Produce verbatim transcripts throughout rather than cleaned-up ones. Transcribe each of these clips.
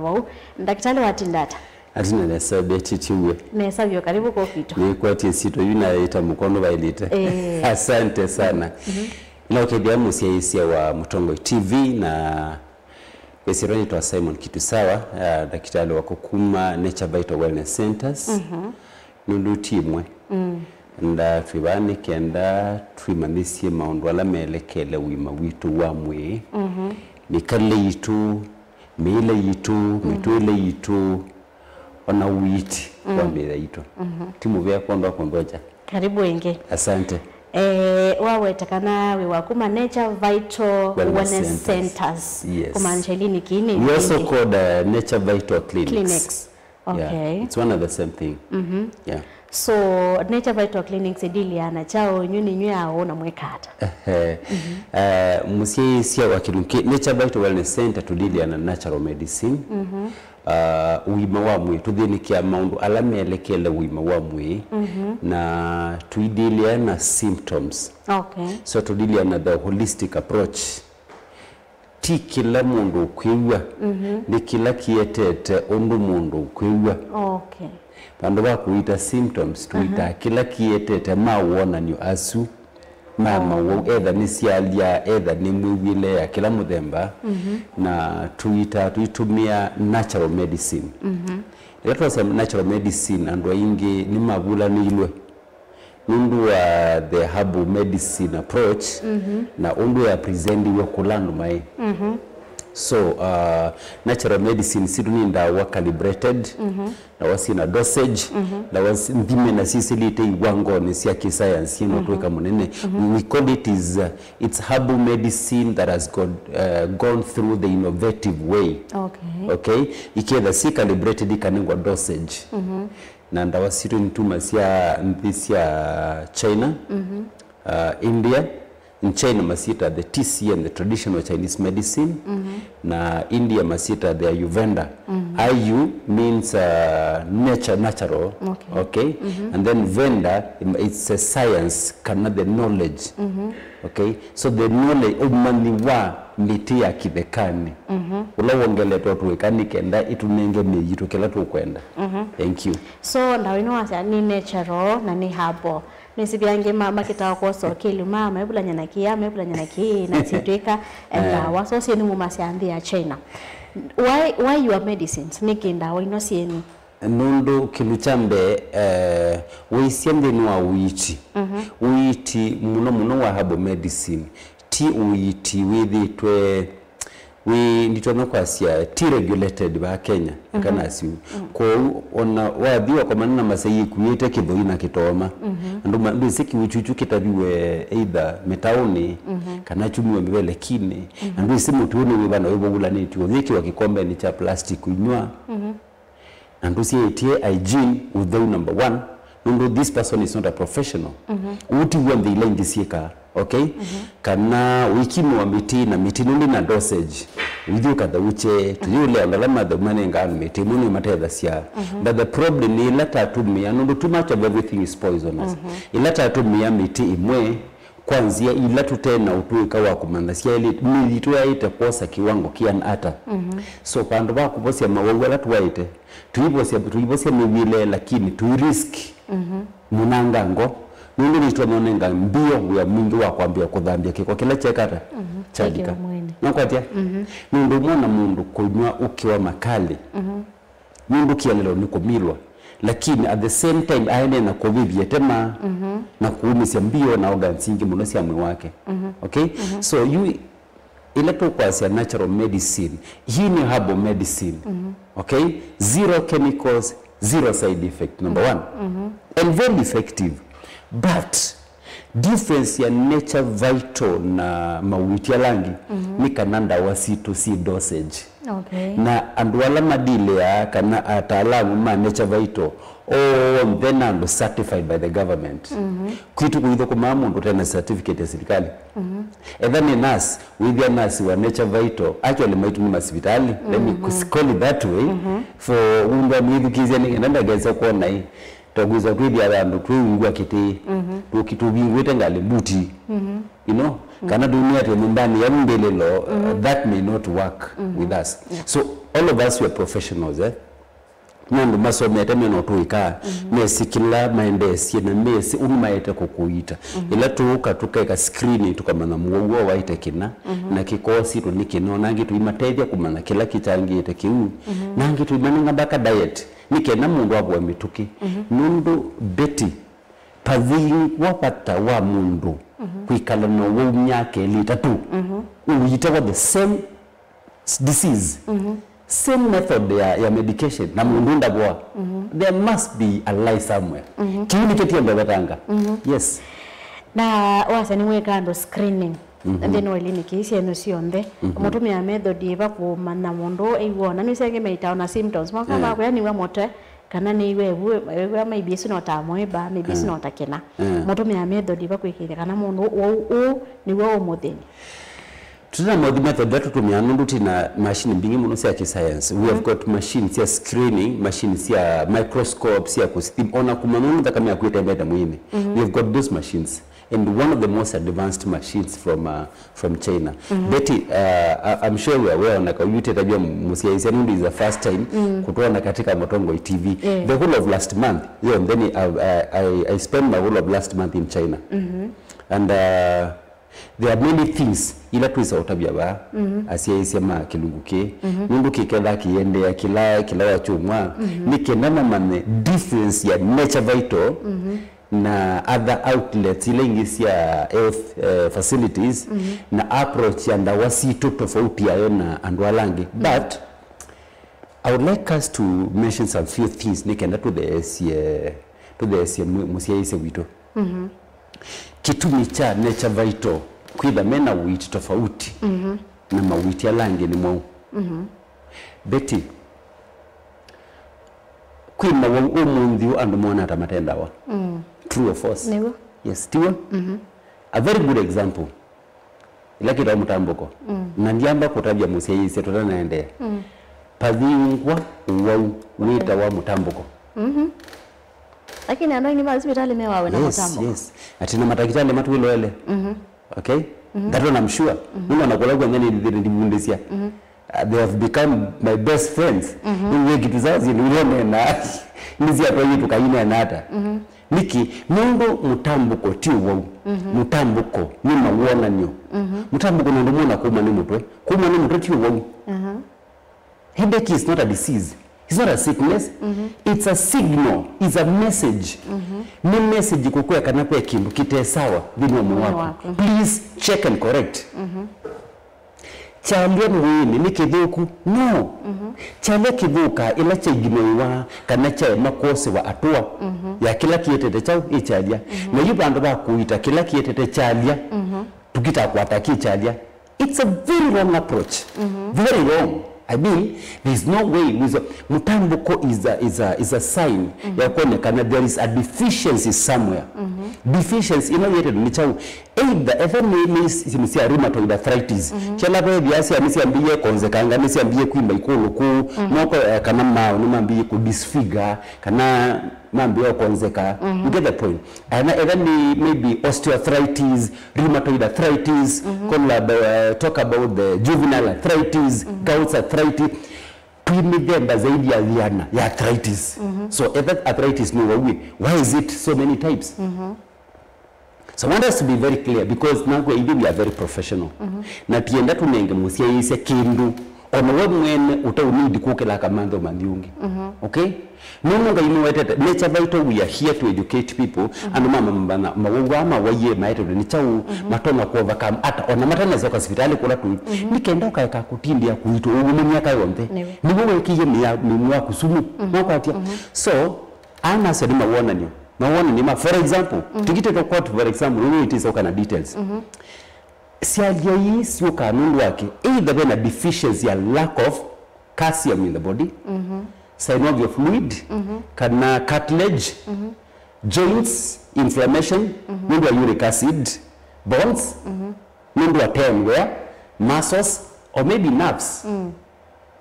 Vau, ndakĩtalĩ watinda ata? Atina nesa, Betty, tiw'e? Nesa vyũ, karibu kwa kwitũ. Nĩkwatie syĩtwa yu na ĩta mũkono vaĩlĩte. Eh. Asante sana. Ĩla ũkethĩa mũsyaĩĩsya wa Mũtongoi T V na ĩsyĩtwa nĩtwa Simon Kitusawa, ah, ndakĩtalĩ wa kũkuma Nature Vital Wellness Centers. Nũndũ ti ĩmwe. Enda twĩ vaa nĩ kenda twĩmanyĩsye maũndũ ala melekele ũima witũ wa mwĩĩ, mĩkalĩle yitũ, mĩĩle yitũ, mĩtũĩle yitũ, ona ũiiti wa mĩĩla yitũ. Ti mũvea kwondũ wa kũnthokya. Karibu ĩngĩ. Asante. Eh, waweta kana wĩ wa kuma Nature Vital Wellness Wellness Centers. Centers. Yes. Kumaanisha iliniki nĩ We also iliniki. called, uh, Nature Vital Clinics. Clinics. Yeah, okay. It's one and the same thing. Yeah. So, Nature Vital Clinics ĩdiliana kyaũ, inyw'ĩ nĩ inyw'ĩ aũ na mwĩka ata? Ehe. Eh, mũsyaĩĩsya wa kĩndũ kĩ, Nature Vital Wellness Center tũdiliana natural medicine. Ah, ũima wa mwĩĩ, tũthĩnĩkĩa maũndũ ala melekele ũima wa mwĩĩ, na tũidiliana na symptoms. Okay. So, tũdiliana na the holistic approach. Ti kĩla mũndũ ũkwĩw'a, nĩ kĩla kĩetete ũndũ mũndũ ũkwĩw'a. Okay. Vandũ va kũita symptoms, tũitaa kĩla kĩetete mawonany'o asu ma mawau, etha nĩ syalya, etha nĩ mwĩw'ĩle ya kĩla mũthemba, na tũitaa tũitũmĩa natural medicine. Rĩrĩa twasya natural medicine, andũ aingĩ nĩmavũlanĩilwe nũndũ wa the herbal medicine approach na ũndũ ya presentiwe kũla andũ maĩ. So, uh, natural medicine sitũ nĩ ndawa calibrated, ndawa syĩna dosage, ndawa si- nthime na syĩsĩlĩte iwangonĩ sya kĩsayansi ĩno twĩka mũnene. We, we call it is, uh, it's herbal medicine that has got, uh, gone through the innovative way. Okay. Okay? Iketha si calibrated, ikanengwa dosage. Na ndawa sitũ nĩ tuma sya nthĩ sya China, uh, India. In China masyĩta the T C M, the traditional Chinese medicine, na India masyĩta the Ayurveda. Ayu means, uh, nature, natural, okay? And then Veda, im- it's a science, kana the knowledge, okay? So the knowledge, ũmanyi wa mĩtĩ ya kĩthekanĩ, ũla wongeletwe tũĩka nĩ kenda ĩtũnenge mĩĩ yitũ kĩla tũkwenda. Thank you. So, ndawa ĩno wasya nĩ natural na nĩ herbal. Nĩsĩ ve angĩ ma- makĩtaa kwosa ũkĩlĩ, ma mevulany'a na kĩĩ, mevulany'a na kĩĩ, na syĩtw'ĩka ndawa. So, syĩ nĩ mumasya nthĩ ya China. Why, why your medicines? Nĩkĩ ndawa ino syĩnĩ? Nũndũ kĩndũ kya mbee, eh, wĩsya nthĩnĩ wa ũiiti. Ũiiti mũno mũno wa herbal medicine ti ũiiti wĩthĩtwe wĩ, nditonya kwasya, ti regulated vaa Kenya, kana asiu. Kwoou, ona wathi wakomana na masai ikuĩte kĩthũi na kĩtooma, andũ ma- ndwĩsĩ kĩw'ũ kyuchu kĩtaviwe either mĩtaũnĩ, kana kyumiwe mĩvelekinĩ, na ndwĩsĩ mũtĩ ũũ nĩ wĩva na wĩvũvulanĩtw'e, ũyĩkĩwa kĩkombenĩ kya plastic ũinyw'a. Na ndũsyaĩtye hygiene, ũtheu number one, nũndũ this person is not a professional. Ũu ti w'o nthĩ ila ingĩ syĩkaa, okay? Kana ũikimĩwa mĩtĩ na mĩtĩ nũndũ na dosage. Ũithi ũkatheũkye, tũyĩũlea andũ ala matheu manengaa andũ mĩtĩ ĩmwe nĩmatethasya. But the problem nĩ ĩla tatũmĩa, nũndũ too much of everything is poisonous. Ĩla tatũmĩa mĩtĩ ĩmwe, kwa nzĩa ila tũte na ũtũĩka wa kũmanya syaĩlĩte, mĩĩ yitũ yaĩte kwosa kĩwango kĩana ata. So, vandũ va kũvosya mawau ala tũwaĩte, tũivosya, tũivosya mĩw'ĩle, lakini tũirisk mũnangango, nũndũ nĩtwononenga mbio wĩa mwingĩ wa kwambĩa kũthambya kĩko kĩla kyeka ata? Kyalika. Kĩkĩo mwene. Nakwatya? Nũndũ ũmwe na mũndũ kũnyw'a ũkĩ wa makali, nũndũ kĩeleelo nĩ kũmilwa, lakini at the same time aendee na kũvĩvya ĩtema na kũũmĩsya mbio na organs ingĩ mũno sya mwĩĩ wake. Okay? So, yu, ĩla tũkwasya natural medicine, hii nĩ herbal medicine. Okay? Zero chemicals, zero side effect, number one. And very effective. But difference ya Nature Vital na mawiti ala angĩ nĩ kana ndawa sitũ syĩ dosage. Okay. Na andũ ala madilĩaa kana ataalamu ma Nature Vital onthe nĩ andũ certified by the government. Kwitũ kũithũkũmaa mũndũ ũte na certificate ya sirikali. Etha nĩ nurse, wĩthĩa nurse wa Nature Vital, actually maitũ nĩ masivitalĩ, let me call it that way, for mũndũ amwĩthukĩĩsya nĩ kenda ndakese kwona ĩ. Twakwĩsa twĩthĩa vandũ twĩungua kĩtĩĩ, tũki- tũvingũĩte ngalĩ mbuti, you know? Kana ndũmĩatĩe nyũmbanĩ ya mbĩlĩlo, uh, that may not work with us. So all of us were professionals, eh? Nĩ andũ masomete, mena ũtũĩka, mesĩ kĩla maendeesye na mesĩ ũndũ maete kũkũita. Ĩla tũũka tũkeka screening, tũkamanya mũwau ũũ waĩte kĩna, na kĩkositwe nĩ kĩna, ona angĩ tũimatethya kũmanya kĩla kĩtangĩĩte kĩu, na angĩ tũimanenga mbaka diet, nĩ kenda mũndũ avoe mĩtũkĩ. Nũndũ Betty, pathingwa vata wa mũndũ kwĩkala na ũwau myaka ĩlĩ ĩtatũ, ũitawa the same s- disease, same method ya, ya medication, na mũndũ ndavoa. There must be a lie somewhere. Kĩu nĩkyo tiende vetanga. Yes. Na wasa nĩwĩka andũ screening nthĩnĩ wa iliniki syenyu syonthe, mũtũmĩaa method ĩva kũmanya mũndũ ew'ona? Nĩsengĩ maitawa na symptoms, maka makwĩa nĩw'a mũtwe, kana nĩw'a ĩvu, ĩw'a maybe ĩsu no ta amoeba, maybe ĩsu no ta kĩna. Mũtũmĩaa method ĩva kwĩkĩĩthya kana mũndũ ũu ũu nĩw'o ũmũthĩny'a? Tũtena method ila tũtũmĩaa, nũndũ twĩna machine mbingĩ mũno sya kĩscience. We have got machines sya screening, machines sya microscope, sya kũsithima, ona kũmanya ũndũ nthakame yaku ĩtembete mwĩĩnĩ. We have got those machines. And one of the most advanced machines from, uh, from China. Betty, uh, I- I'm sure we are aware, ona kauyutĩtavya mũsyaĩĩsya nũndũ is the first time kũtwona katika Mũtongoi T V. The whole of last month, yeah, and then I, I, I, I spent my whole of last month in China. And, uh, there are many things ila twĩsa ũtavya vaa asyaĩĩsya ma kĩlungu kĩĩ, nũndũ kĩkethaa kĩiendeea kĩla, kĩla wa kyumwa, nĩ kenda mamanye difference ya Nature Vital na other outlets ila ingĩ sya health, eh, facilities, na approach ya ndawa sitũ tofauti yayo na andũ ala angĩ. But I would like us to mention some few things nĩ kenda tũtheesye, tũtheesye mũ- mũsyaĩĩsya witũ. Kĩtumi kya Nature Vital kwĩtha mena wĩiti tofauti na mawĩiti ala angĩ nĩ mwaũ? Betty, kwĩ mawau ũmũnthĩ ũũ andũ monaa ta mate ndawa. True or false? Nĩw'o. Yes, tiw'o? A very good example. Ĩla kĩtawa mũtambũko. Na ndiamba kũtavya mũsyaĩĩsya tũtanaendeea. Pathingwa ũwau wĩtawa mũtambũko. Lakini andũ aingĩ ma sivitalĩ mewawe na Yes, mũtambũko. Yes. Atĩ na matakĩtalĩ matwĩloele. Okay? That one I'm sure. Nũndũ ona kũla kw'onthe nĩthĩte ndivundĩsya. Uh, they have become my best friends. Nĩw'o kĩtu saa syĩndũ ila nena nĩsyatwaie tũkainena ata. Nĩkĩ? Nũndũ mũtambũko ti ũwau. Mũtambũko nĩ mawonany'o. Mũtambũko nĩ ũndũ mũna kuma nĩ mũtwe. Kuma nĩ mũtwe ti ũwau. Headache is not a disease. It's not a sickness. It's a signal. It's a message. Nĩ message kũkwĩa kana ve kĩndũ kĩte sawa nthĩnĩ wa mwĩĩ waku. Please check and correct. Kyalya mwĩĩnĩ nĩ kĩthũku? No. Kyalya kĩthũkaa ĩla kyaignoriwa kana kyaema kwosĩwa atũa ya kĩla kĩetete kyaũ ĩ kyalya. Na yu vandũ va kũita kĩla kĩetete kyalya, tũkĩtakwata kĩ kyalya. It's a very wrong approach. Very wrong. I mean, there's no way. Mũtambũko is a, is a, is a sign ya kwonekana there is a deficiency somewhere. Deficiency ĩno yetete nĩ kyaũ? Either etha nĩ, nĩ syĩndũ sya rheumatoid arthritis. Kyala vethĩa sya nĩsyambĩie konzekanga, nĩsyambĩie kwimba ikũlũ kũu, moko, eh, kana maaũ nĩmambĩie kũ disfigure, kana mambĩĩa ũkonzeka. You get the point? Ana etha nĩ maybe osteoarthritis, rheumatoid arthritis, call about, uh, talk about the juvenile arthritis, gout arthritis. Twĩ mĩthemba zaidi ya ĩana ya arthritis. So etha arthritis nĩ wawie, why is it so many types? So I want us to be very clear because nakwĩa ithyĩ we are very professional. Na tienda tũnenge mũsyaĩĩsya kĩndũ ona we mwene ũtaũnidi kũkĩla kamanthe ũmanthi ũngĩ. Okay? Nũndũ Ngai nĩwetete, Nature Vital, we are here to educate people. Andũ mamamanya mawau aa mawaiee maetetwe nĩ kyaũ, matonya kũ overcome ata, ona matanesa ũka sivitalĩ kũla tũi. Nĩ kenda ũkaeka kũtindĩa kũitwa ũw'o nĩ myaka yonthe. Nĩw'o weekĩie mĩa- mĩmũ yaku sumu. Nũkwatya? So, aa nasyo nĩ mawonany'o. Mawonany'o ma, for example, tũkĩtĩtwa quote, for example, nũndũ ĩtĩsa ũka na details. Syalya ii syũkaa nũndũ wa kĩ? Either ve na deficiency ya lack of calcium in the body, synovial fluid, kana cartilage, joints, inflammation, nũndũ wa uric acid, bones, nũndũ wa tear and wear, muscles, or maybe nerves.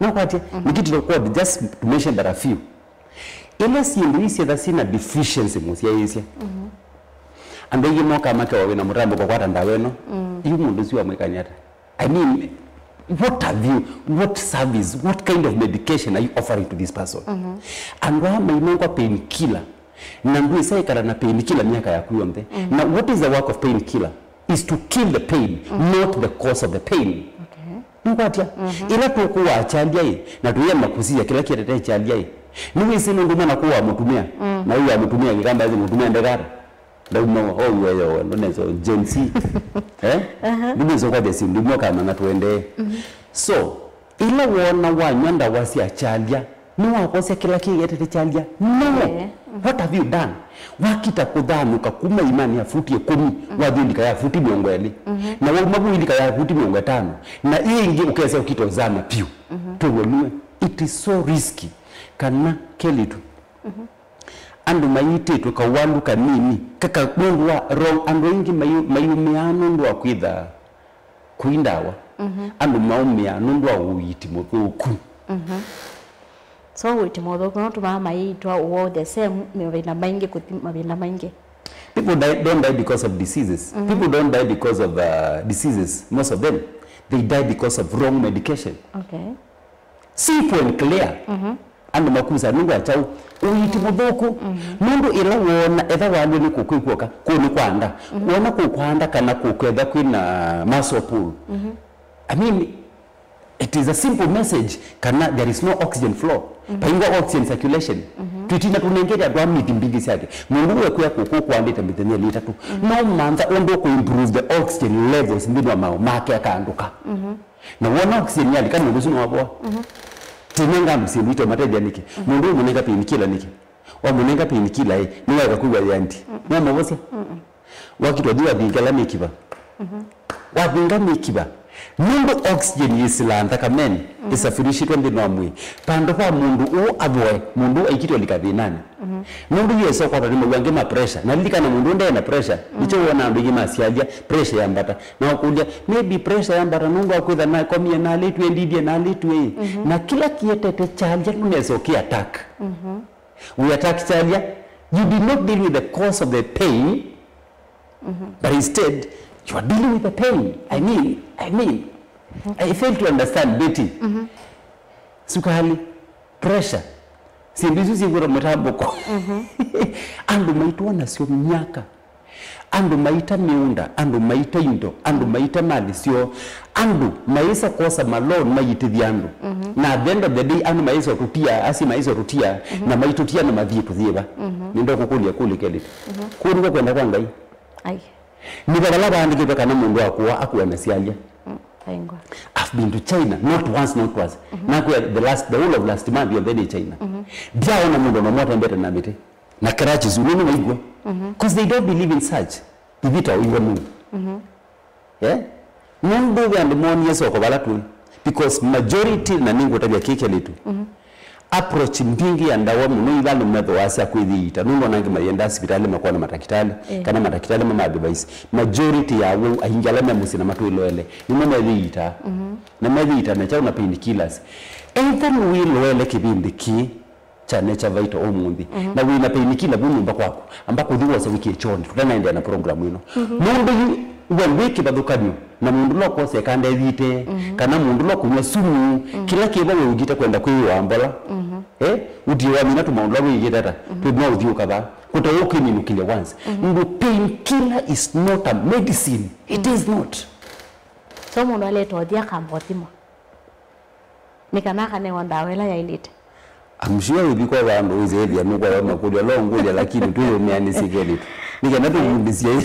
Nũkwatya? Nĩkĩtĩtwa quote just to mention but a few. Ĩla syĩndũ ii syetha syĩna deficiency mũsyaĩĩsya, Andũ aingĩ mokaa makewa wĩna mũtambũko kwata ndawa ĩno. Mm. Yu mũndũ ũsu wamwĩkania ata? I mean, what have you, what service, what kind of medication are you offering to this person? Mm-hmm. Andũ aa mainengwa painkiller, na ndwĩsa ĩkala na painkiller myaka yaku yonthe. Mm-hmm. Na what is the work of painkiller? Is to kill the pain, mm-hmm, not the cause of the pain. Okay. Nĩkwatya? Mm-hmm. Ĩla tũkũwaa kyalyai, na tũyema kũsisya kĩla kĩetete kyalyai. Nĩwĩsĩ nũndũ mwana kũwaa mũtumĩa, mm, na ũya mũtumĩa kĩkamba ĩsĩ mũtumĩa ndekata. Ndauma wa, oh, wewe, wewe, ndũnesa Gen Z. Eh? Aha. Ndũnesa kwatya syĩndũ imwe kamana tũendee. Mhm. So, ĩla wona wanywa ndawa sya kyalya, nĩwakosya kĩla kĩetete kyalya? No. Yeah. Mhm. What have you done? Wakita kũthanũka kuma imanĩ ya futi ĩkũmi, mhm, wathi ndika ya futi mĩongo ĩlĩ. Mhm. Na wauma vu ndika ya futi mĩongo ĩtano. Na ĩngĩ ũkesa ũkita ũzama piũ. Mhm. Tũwonue. It is so risky. Kana kelĩtu. Mhm. Andũ maitĩtwe kaũalu kanini, kaka nũndũ wa wrong, andũ aingĩ mayu-, mayumĩaa nũndũ wa kwĩtha kũi ndawa. Mhm. Andũ maumĩaa nũndũ wa ũiiti mũthũku. Mhm. So ũiiti mũthũku no tũmaa mayĩitwa ũwau the same mavinda maingĩ kũthi mavinda maingĩ. People die, don't die because of diseases. Mhm. People don't die because of, uh, diseases. Most of them, they die because of wrong medication. Okay. Simple and clear. Mhm. Andũ makusa nũndũ wa kyaũ? Ũiiti mũthũku. Mhm. Nũndũ ĩla woona etha walw'e nĩ kũkw'ĩkw'oka, kũũ nĩ kwa nda. Mhm. Woona kũũ kwa nda kana kũkwetha kwĩna muscle pull. Mhm. I mean, it is a simple message kana there is no oxygen flow. Mhm. Vaingwa oxygen circulation. Mhm. Twitina tũnengete andũ a mithi mbingĩ syake. Mũndũ wekwĩa kũkũ kwandĩte mĩthenya ĩlĩ ĩtatũ. Mhm. No mantha ũndũ kũ improve the oxygen levels nthĩnĩ wa maũ make akandũka. Mhm. Na wona oxygen yalika mũndũ ũsu nĩwavoa. Mhm. Tinenga andũ syĩndũ itomatethya nĩkĩ? Mhm. Mũndũ ũmũnenga painkiller nĩkĩ? Wamũnenga painkiller ĩ, nĩwaeka kwĩw'a yandi. Mm-mm. Nĩwamũvosya? Mm-mm. Wakitwa thi wathinga la mĩkiva. Mhm. Wathinga mĩkiva. Nũndũ oxygen yĩsĩlaa nthakamenĩ, mm, ĩsafirishĩtwe nthĩnĩ wa mwĩĩ. Vandũ va mũndũ ũũ avoe, mũndũ ũũ aikitwe lika thĩnanĩ. Mhm. Nũndũ yu esa ũkwatwa nĩ mawĩu angĩ ma pressure. Na lilikana mũndũ ũũ ndee na pressure. Mm. Nĩkyo wona andũ aingĩ masyalya, pressure yambata. Na ũkũlya, maybe pressure yambata nũndũ wa kwĩtha nakomie nalĩtw'e ndithye nalĩtw'e ĩ. Mhm. Na kĩla kĩetete kyalya ndũnesa ũkĩ attack. Mhm. We attack kyalya, you did not deal with the cause of the pain, mhm, but instead you are dealing with the pain. I mean, I mean, I fail to understand, Betty. Mhm. Sukali, pressure, syĩndũ isu syĩkwĩtwa mũtambũko. Mhm. Andũ maitwa nasyo myaka. Andũ maita mĩũnda, andũ maita indo, andũ maita mali syoo, andũ maĩsa kwosa ma loan mayitĩthya andũ. Mhm. Na at the end of the day, andũ maĩsa ũtũtia, asyai maĩsa ũtũtia, mhm, na maitũtia na mathiĩ tũthiĩva. Mhm. Nĩndakũkũlya kũlĩ kelĩtu. Mhm. Kũu nĩkw'o kwenda kwa Ngai? Ai. Nĩvo vala vaandĩkĩtwe kana mũndũ akũa, akũa na syalya. Mm, aingwa. I've been to China, not once, not twice. Mhm. Nakwĩa the last, the whole of last month, yonthe nĩ China. Mhm. Ndyaona mũndũ ona ũmwe atembete na mĩtĩ. Na crutches, nũndũ maigua. Mhm. 'Cause they don't believe in such. Ivita ũiwa nũũ? Mhm. Eh? Nũndũ ve andũ moonie soko vala tũĩ. Because majority, na nĩngũtavya kĩĩ kelĩtu. Mhm. Approach mbingĩ ya ndawa mũno ila andũ methĩwa sya kwĩthĩĩta. Nũndũ ona angĩ mayenda sivitalĩ makona matakitali, eh, kana matakitali mama advice. Majority ya wau aingĩ ala me mũsyĩ na matwĩloele. Nĩmo methĩĩtaa. Mhm. Na methĩĩta na kyaũ na painkillers. Either nĩwĩloele kĩvĩndĩ kĩĩ, kya Nature Vital ũmũnthĩ. Mhm. Na wĩna painkiller vu nyũmba kwaku, amba kũthi wosa wĩkĩe kyoonĩ, tũtanaendeea na program ĩno. Mhm. Nũndũ yu we wĩ kĩvathũkany'o na mũndũ ũla ũkwoseka ndethite, mhm, kana mũndũ ũla ũkũnyw'a sumu, mhm, kĩla kĩvo we ũkĩte kwenda kwĩyĩwa mbola. Mhm. Eh? Ũtie wamina tũmaũndũ tũla wĩkĩte ata? Mhm. Twĩ no ũthiũka vaa. Kũte ũkwĩminũkĩlya once. Mhm. Nũndũ painkiller is not a medicine. It, mhm, is not. So mũndũ aleta ũthi akamba ũthimwa. Nĩ kana akanewa ndawa ĩla yaĩlĩte. I'm sure ũthi kwa vandũ wĩsĩ ĩthĩa nũkwaya makũlyo ala ũngũlya, lakini twĩyũmĩanĩsye kelĩtu. Nĩ kana tũvundĩsye,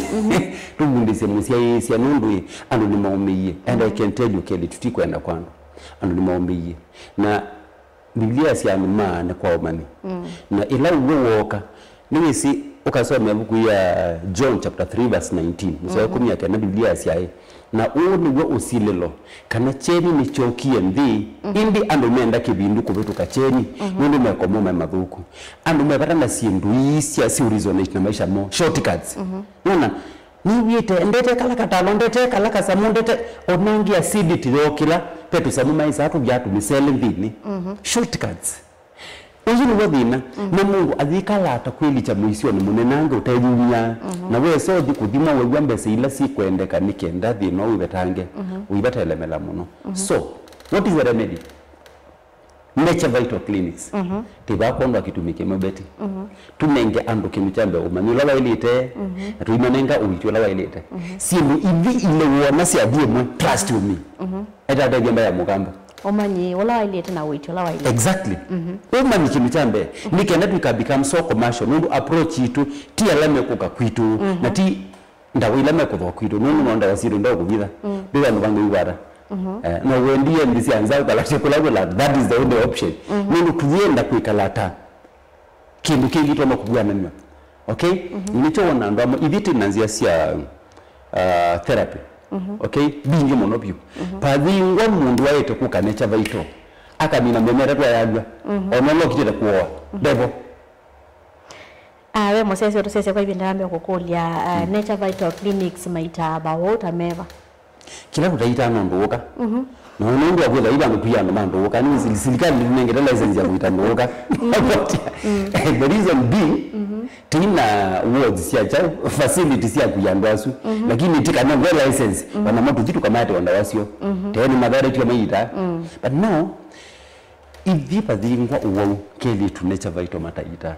tũvundĩsye mũsyaĩĩsya nũndũ ĩ, andũ nĩmaũmĩie. And I can tell you kelĩtu, ti kwenda kwa andũ. Andũ nĩmaũmĩie. Na Biblia yasya andũ maane kwa ũmanyi. Mm. Na ĩla ũw'o wooka, nĩwĩsĩ ũkasoma ĩvuku ya John chapter three verse nineteen, mũsoa, mhm, ĩkũmi na kenda, Biblia yasya ĩ, na ũũ nĩw'o ũsilĩlo, kana kyeni nĩkyookie nthĩ, mhm, ĩndĩ andũ menda kĩvindu kũvĩtũka kyeni, mhm, nũndũ mekomo me mathũku. Andũ me vata na syĩndũ ii sya, sya resonate na maisha moo, shortcuts. Mhm. Nona, nĩw'ĩte, ndete kala katalo, ndete kala kasamũ, ndete, onangi acidity yookĩla, ve tũsamũ maĩsaa tũvya tũmĩsele nthĩnĩ. Mhm. Shortcuts. Ũsu nĩw'o thĩna. Na mũndũ ayĩkalata kwĩlikya mũisyonĩ mũnenange ũteyumya. Na wesa ũthi kũthimwa wew'a mbesa ila sikwendeka nĩ kenda thĩna ũũ ũvetange, ũivata elemela mũno. So, what is the remedy? Nature Vital Clinics. Tĩvaa kwondwa kĩtumi kĩmwe, Betty. Tũnenge andũ kĩndũ kya mbee ũmanyi ũla waĩlĩte, na tũimanenga ũiiti ũla waĩlĩte. Syĩndũ ithi ilĩ wona syathi ĩmwe, trust you me. Etateithia mbee ya mũkamba. Ũmanyi ũla waĩlĩte na ũiiti ũla waĩlĩte. Exactly. Ũmanyi kĩndũ kya mbee. Nĩ kenda tũika become so commercial, nũndũ approach itũ ti ala mekũka kwitũ, na ti ndawa ila mekũthooa kwitũ, nũndũ no ndawa sitũ nda kũvitha. Ndĩthwa andũ vangĩ wĩwata. Eh, no wendie nthĩ sya nza ũkalatye kũla wĩla, that is the only option. Nũndũ tũyenda kwĩkala ta kĩndũ kĩngĩ toma kũvuananw'a. Okay? Nĩkyo wona andũ amwe, ithyĩ twĩ na nzĩa sya, uh, therapy. Okay? Mbingĩ mũno vyũ. Pathingwa mũndũ waĩte kũka Nature Vital, akamina mĩmera ĩtatũ ayalw'a. Ona ũla ũkitĩte kũoa. Ndevo. Ah, we mũsyaĩĩsya ũtũsyaĩĩsya kwa ĩvinda ya mbee kũkũlya, ah, Nature Vital Clinics maita vaũ ta meva? Kĩla tũtaita no ndũũka. Na nũndũ wa kwĩtha ila andũ tũia andũ ma ndũũka, nĩ sili-, silikalĩ nĩtũnengete license ya kũita ndũũka. The reason being, tĩina wards sya kyaũ, facilities sya kũia andũ asu. Lakini tĩkanengwe license, wanamo tũthi tũkamate o ndawa syo. Tene matharetio maita. But now, ithyĩ vathingwa ũwau kelĩtu Nature Vital mataita.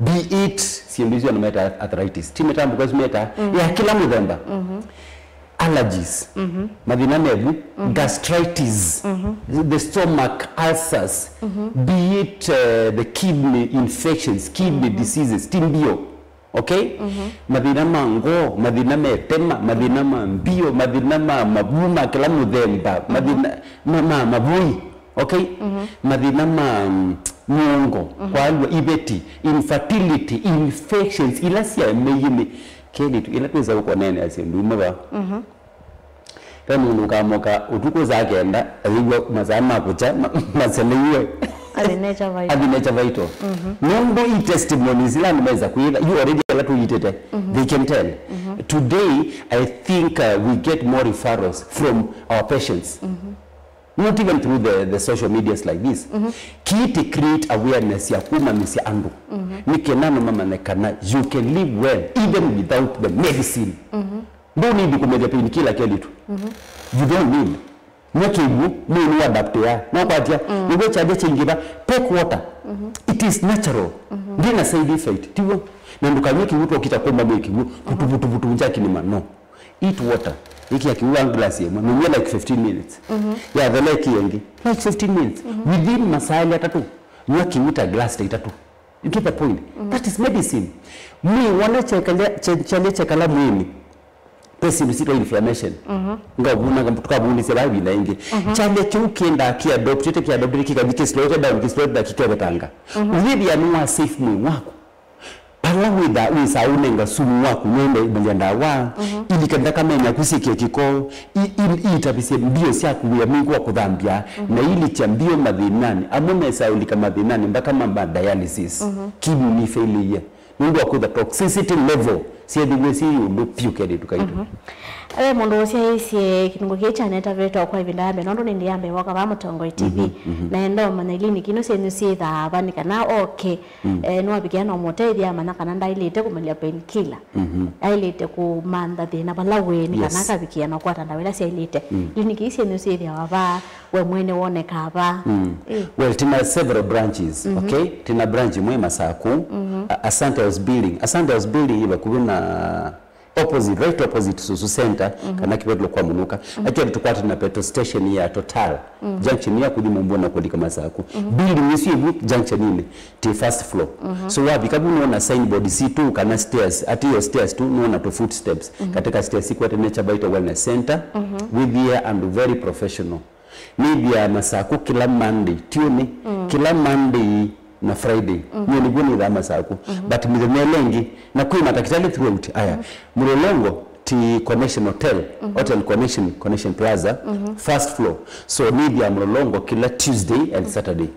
Be it syĩndũ isu andũ meta arthritis, ti mĩtambũko isu meta ya kĩla mũthemba. Allergies, mathĩna mevu, gastritis, the stomach ulcers, be it, uh, the kidney infections, kidney diseases, ti mbio. Okay? Mathĩna ma ngoo, mathĩna ma ĩtema, mathĩna ma mbio, mathĩna ma mavuu ma kĩla mũthemba, mathĩna ma, ma mavũi. Okay? Mathĩna ma, mm, nyongo, kwalw'a iveti, infertility, infections, ila sya mĩĩnĩ. Kelĩtu, ila twĩsa ũkoneenea syĩndũ imwe va. Ve mũndũ ũkamoka ũtukũ saa kenda, ayĩw'a masaa ma kũkya ma-, maseleiwe. Athi Nature Vital. Athi Nature Vital. Nũndũ i testimonies ila andũ mesa kwĩtha, you already ala tũitĩte, they can tell. Today, I think, uh, we get more referrals from our patients. Not even through the, the social medias like this. Kĩĩ tĩ create awareness ya kũmanyĩsya andũ. Nĩ kenda andũ mamanye kana you can live well even without the medicine. Ndũ need kũmethya painkiller kelĩtu. You don't need. Nywa kĩw'ũ, mwĩĩ nĩ adaptea. No kwatya, nĩw'o kyalya kyaingĩva, take water. It is natural. Ndĩ na side effect, tiw'o? Na ndũkanywe kĩw'ũ twokita kũmba mwĩĩ kĩw'ũ, vutu, vutu, vutu, nja kĩnĩma, no. Eat water. Ĩkĩa kĩw'ũ wa glass ĩmwe, mĩnywe like fifteen minutes. Yathela ĩkĩa ĩngĩ, like fifteen minutes. Within masaa elĩ atatũ, nywa kĩw'ũ ta glass ta itatũ. You get the point? That is medicine. Mwĩĩ wona kyekala, kye-, kyalya kyekala mwĩĩnĩ. Ve syĩndũ syĩtawa inflammation. Ngavuna, tukavundisya vaa ĩvinda ĩngĩ. Kyalya kĩu kĩendaa kĩadoptĩte, kĩadoptĩte, kĩkathi kĩslowete down, kĩslowete na kĩkevetanga. Ũyĩthĩa nĩwa safe mwĩĩ waku. Vala wĩtha, wĩsaa ũnenga sumu waku, nenda imalia ndawa, ilika nthakame yaku syĩkĩe kĩko, i-, i-, iitavisye mbio syaku wĩa mwingĩ wa kũthambya, na ilikya mbio mathĩnanĩ. Amwe mesaa ũlika mathĩnanĩ mpaka ma, ma dialysis. Kidney nĩfailĩie. Nũndũ wa kwĩtha toxicity level syethĩwe syĩ ĩũlũ vyũ kelĩtu kaitũ. Ve mũndũ ũsyaĩĩsye kĩlungu kĩĩ kya Nature Vital kwa ĩvinda ya mbee, nũndũ nĩ ĩndĩ ya mbee woka vaa Mũtongoi T V. Na enda ũmanya iliniki ino syenyu syĩthaa va nĩ kana oke, eh, nĩwavikĩa na ũmũtethya amanya kana ndaĩlĩte kũmĩlya painkiller. Aĩlĩte kũmantha thĩna vala wĩ nĩ kana akavikĩa na kũkwata ndawa ila syaĩlĩte. Iliniki ii syenyu syĩthĩawa va? We mwene wonekaa va? Ĩ. Well, tina several branches, okay? Tina branch imwe Masaku, a-, Asante House Building. Asante House Building ĩ vakuvĩ na opposite, right opposite Susu Center, kana kĩvetũlo kwa Mũnũka. Actually, tũkwatĩte na petrol station ya Total. Junction ya kũthi Mũmbũnĩ na kũlika Masaku. Building ĩsu ĩvu junction-inĩ, ti first floor. So wavika vu nũona signboard sitũ kana stairs, ati yo stairs tu, nũona tũ footsteps. Katika stairs ikwete Nature Vital Wellness Center, wĩthĩe andũ very professional. Nĩthĩaa Masaku kĩla Monday, tiũnĩ, kĩla Monday na Friday. Nyie nĩkw'o nĩthaa Masaku. But mĩthenya ĩla ĩngĩ, na kwĩ matakĩtalĩ throughout. Aya, Mlolongo ti Connection Hotel, Hotel Connection, Connection Plaza, first floor. So nĩthĩaa Mlolongo kĩla Tuesday and Saturday.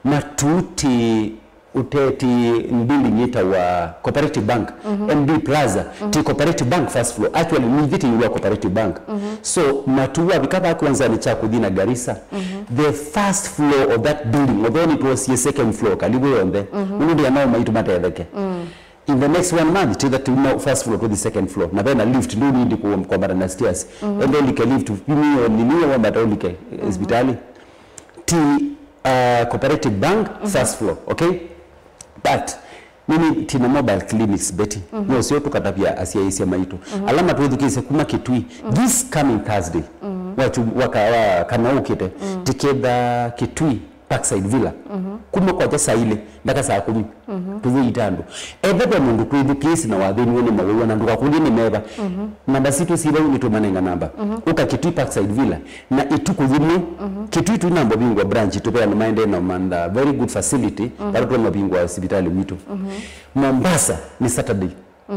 Matu ti Ũteti building yĩtawa Cooperative Bank, M B Plaza, ti Cooperative Bank first floor. Actually, nĩyĩthĩte ĩũlũ wa Cooperative Bank. So, matu wavika vaa kĩwanzanĩ kya kũthi na Garissa, the first floor of that building, although nĩtwosie second floor, kalivu yonthe, nũndũ ndĩana o maitũ matetheke. In the next one month, twĩtha tuma first floor tũthi second floor, na vena lift, ndũnindi kwambata na stairs. Enda ũlike lift, nĩyo, nĩyo wambata ũlike, eh, sipitali. Ti, uh, Cooperative Bank, first floor, okay? But, nini tina mobile clinics, Betty. No sio tũkatavya asyaĩĩsya maitũ. Ala matwĩthukĩĩsye kuma Kitui, this coming Thursday, wa chu-, wa ka-, wa kana ũkĩte, tiketha Kitui Parkside Villa. Kuma kwakya saa ilĩ mpaka saa kũmi. Tũyĩita andũ. Etha ve mũndũ twĩthukĩĩsye na wathĩniwe nĩ mawĩw'a na ndũkakũlye nĩ meva. Namba sitũ syĩ vau, nĩtũmanenga namba. Ũka Kitui Parkside Villa. Na ĩtukũ yĩmwe, Kitui tũinamba vingũa branch, tũveana maendee na mantha, very good facility, vala tũmavingũa sivitalĩ witũ. Mombasa nĩ Saturday.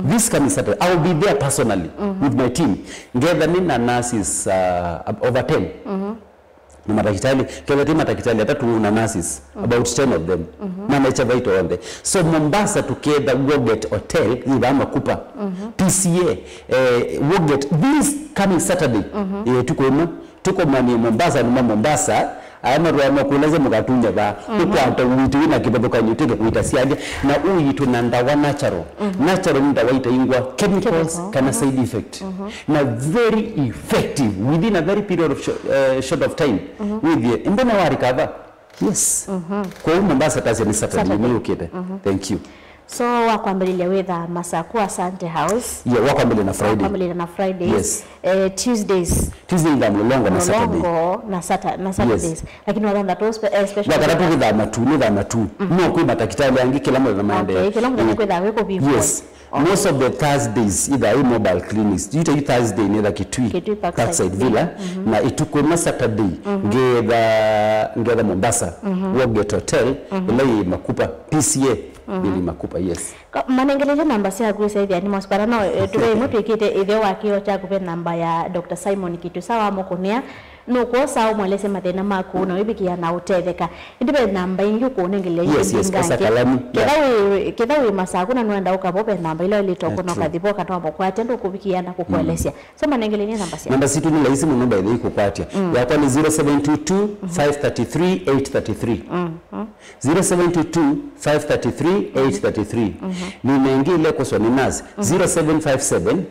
This coming Saturday, I will be there personally with my team. Ngetha nĩ na nurses, uh, over ten. Na matakitali, ketha ti matakitali atatũ na nurses, about ten of them. Manekya vaita onthe. So Mombasa tũketha Woget Hotel, yĩva Makupa, P C A, eh, Woget, this coming Saturday, eh, ĩtukũ ĩmwe, tũkomanie Mombasa, numa Mombasa, aya matwaa makũlasya mũkatunye vaa, ũkwata ũiiti wĩna kĩvathũkany'o, tũke kũita syalya, na ũiitwe na ndawa natural. Natural nĩ ndawa itaingwa chemicals kana side effect. Na very effective within a very period of short, eh, short of time. Wĩthĩe, mbona wa recover? Yes. Kwoou Mombasa tasya nĩ Saturday, Saturday. Nĩ ũkĩte. Thank you. So, wakwambĩlĩlya wĩthaa Masaku Asante House. Yeah, wakwambĩlĩlya na Friday. Wakwambĩlĩlya na Fridays. Yes. Eh, Tuesdays. Tuesday nĩ thaa Mlolongo na Saturday. Mlolongo na Sata-, na Saturdays. Yes. Lakini wathanthatu spe-, eh, special. Wakatatu nĩ thaa matu, nĩ thaa matu. No kwĩ matakitali angĩ kĩla mũthenya maendee. Okay, kĩla mũthenya kwĩthaa wĩ kũvingũa. Yes. Most of the Thursdays, either i mobile clinics, yu ta yu Thursday nĩ tha Kitui, Kitui Parkside Villa, na ĩtukũ ĩmwe Saturday, ngetha, ngetha Mombasa, Woget Hotel, ĩla yĩ Makupa, P C A, building Makupa, yes. Ka-, manengelete namba syaku sya ĩthĩanĩ mosipata no, eh, tũve ĩmwe twĩkĩte ĩtheo wa kĩoo kyaku ve namba ya Doctor Simon Kitusa wamũkũnĩa. Nũkwosa ũmũelesye mathĩna maku na wĩvikĩa na ũtetheka. Ĩndĩ ve namba ĩngĩ ũkũnengelea. Yes, yes, osa kalamu. Ketha wĩ, ketha wĩ Masaku na nũenda ũkavo ve namba ĩla ĩlĩte ũkũna ũkathi vo kana wamũkwatya ndũkũvikĩa na kũkũelesya. So manengeleni namba sya. Namba sitũ nĩ laisi mũno by the way kũkwatya. Yakwa nĩ zero seven two two, five three three, eight three three. Zero seven two two, five three three, eight three three. Nĩ nengĩ ĩla ĩkũswa nĩ nurse. Zero seven five seven,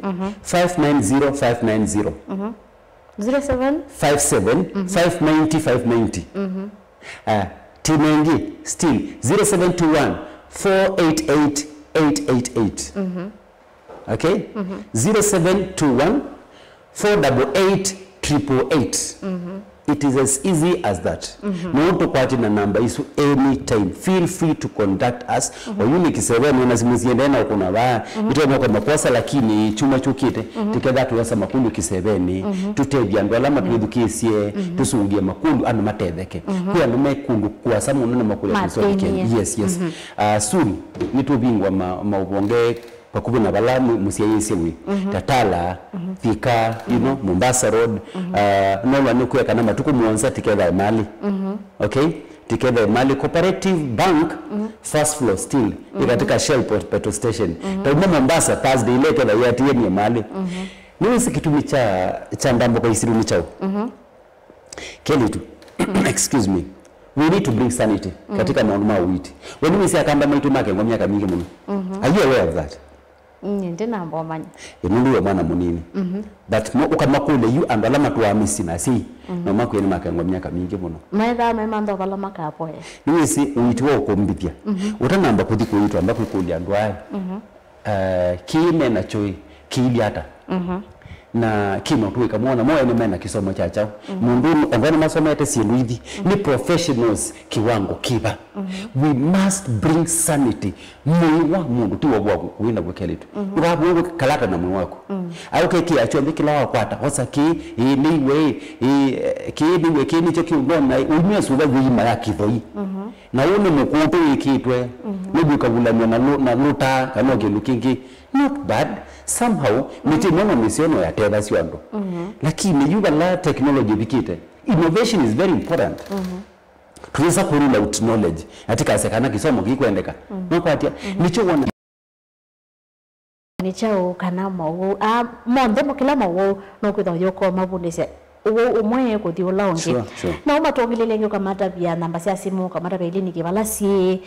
five nine zero, five nine zero. Zero seven? Five seven, five ninety, five ninety. Ah, ti nengĩ, still, zero seven two one, four eight eight, eight eight eight. Okay? Zero seven two one, four eight eight, triple eight. It is as easy as that. No tũkwate na namba isu anytime. Feel free to contact us. Oyu nĩ kĩsevenĩ, ona simũ siendee na ũkũna vaa. Itonya kwa makosa, lakini kyumwa kyũkĩte, tiketha tũyasa makũlyo kĩsevenĩ. Tũtethye andũ ala matwĩthukĩĩsye, tũsũngĩe makũlyo, andũ matetheke. Kwĩ andũ me kũndũ kũasa mũno na makũlya kĩsoni kĩngĩ. Yes, yes. Ah, soon, nĩtũvingũa ma-, maũvonge vakuvĩ na vala mũ-, mũsyaĩĩsye wĩ. Tatala, Thika, you know, Mombasa Road. Ah, nolwa nĩ kwĩa kana matukũ mũonza tikethae malĩ. Okay? Tikethae malĩ. Cooperative Bank, first floor still. Ĩ katika Shell po-, petrol station. Tauma Mombasa Thursday, ile ketha yatienie malĩ. Nĩwĩsĩ kĩtumi kya, kya ndambũka isiru nĩ kyaũ? Kelĩtu, excuse me, we need to bring sanity katika maũndũ ma ũiiti. We nĩwĩsĩ akamba maitũ makengwa myaka mingĩ mũno. Are you aware of that? Nyie ndĩ na mbomanya. Ĩ, nũndũ we mwana mũnini. But mo, ũkamakũlya yu andũ ala matũaa mĩsyĩ na asyai, no makwĩe nĩmakengwa myaka mingĩ mũno. Maethaa me mantho vala makapoya. Nĩwĩsĩ ũiiti wa ũkũmbĩthya. Ũtanamba kũthi kũiitwa, amba kwĩkũlya andũ aya. Eh, kĩĩ me nakyo ĩ, kĩilyĩ ata? Na kĩ no tũĩka mona mo ene mena kĩsomo kya kyaũ? Mũndũ ũyũ, ongwa nĩmasomete syĩndũ ithi, nĩ professionals kĩwango kĩva? We must bring sanity. Mwĩĩ wa mũndũ ti wa w'aku wĩ naw'o kelĩtu. Ndũkavũe kalata na mwĩĩ waku. Aũkekĩa kyonthe kĩla wakwata, osa kĩĩ, ĩĩ nĩiwe, ĩĩ, kĩĩ nĩiwe, kĩĩ nĩkyo kĩũndona, ũimya suva yĩima ya kĩthoi. Na ũũ nĩ mũkũũtũ wĩkĩtwe, nĩw'o ũkavulanw'a na lũ-, na lũtaa kana o kĩndũ kĩngĩ. Not bad. Somehow, mĩtĩ ĩmwe no mĩseo no yatethasya andũ. Lakini yu vala technology ĩvikĩte, innovation is very important. Twĩsa kũ rule out knowledge, atikasya kana kĩsomo kĩkwendeka. Nũkwatya, nĩkyo wona. Nĩ kyaũ kana mowau aa monthe mo kĩla mowau no kwĩthwa yũka ũmavundĩsya ũwau ũmwe kũthi ũla ũngĩ. Sure, sure. No ũmatũngĩlĩlye ũngĩ ũkamatavya namba sya simũ, ũkamatavya iliniki vala syĩ,